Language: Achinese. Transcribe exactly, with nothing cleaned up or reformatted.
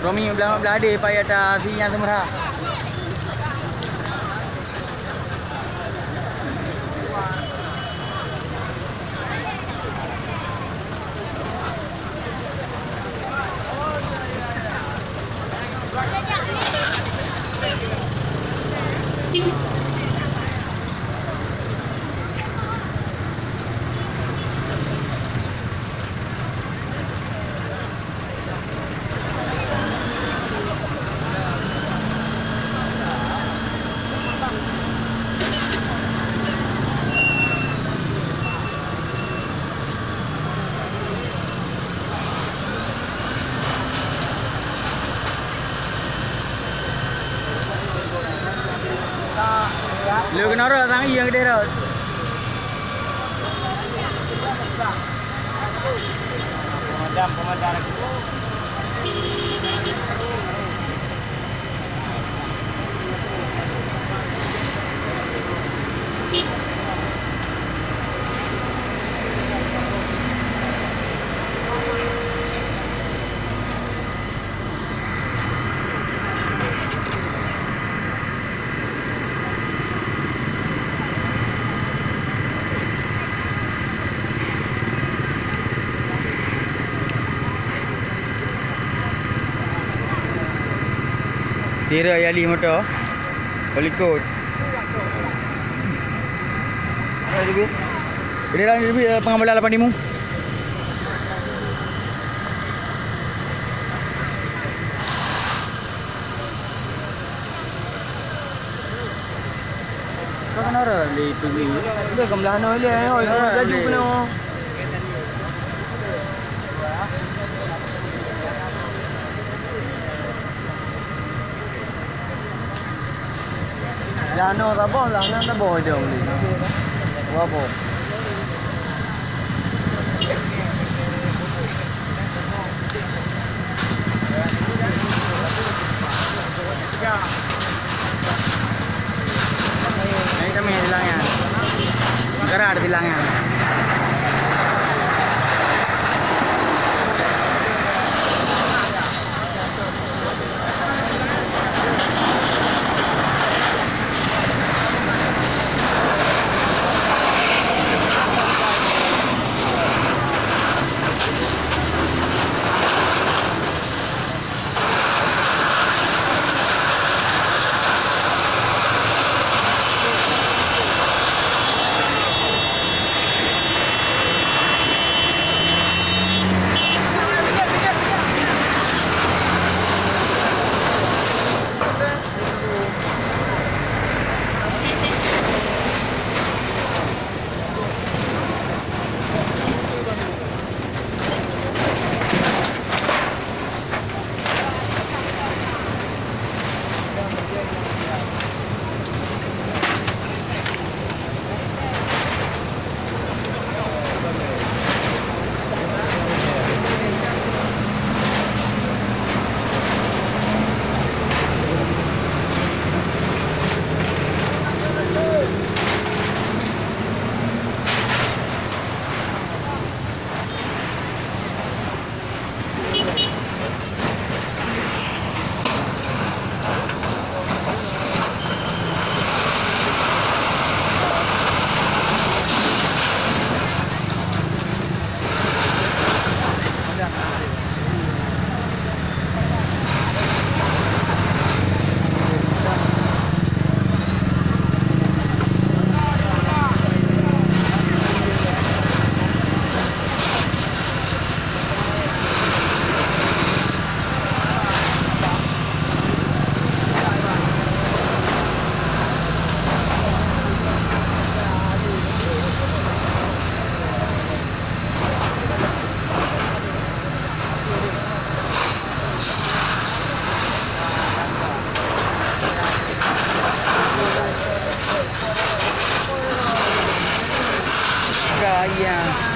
Romi blah-blah deh payah ta si nyang seumeurah. Lheueh keunoe rot sang ieng keudeh rot. Pemadam, pemadam lagi. Tira yali moto. Likot. Udah lah, lebih, eh, pengamalan lapan timu. Kau kenapa di P B U? Dia kembelah no dia, oi, kau laju kena. Lah no saboh, lah no saboh dia beli. Dua boh. Ini kami di Langan. Negara ada di Langan. Iya.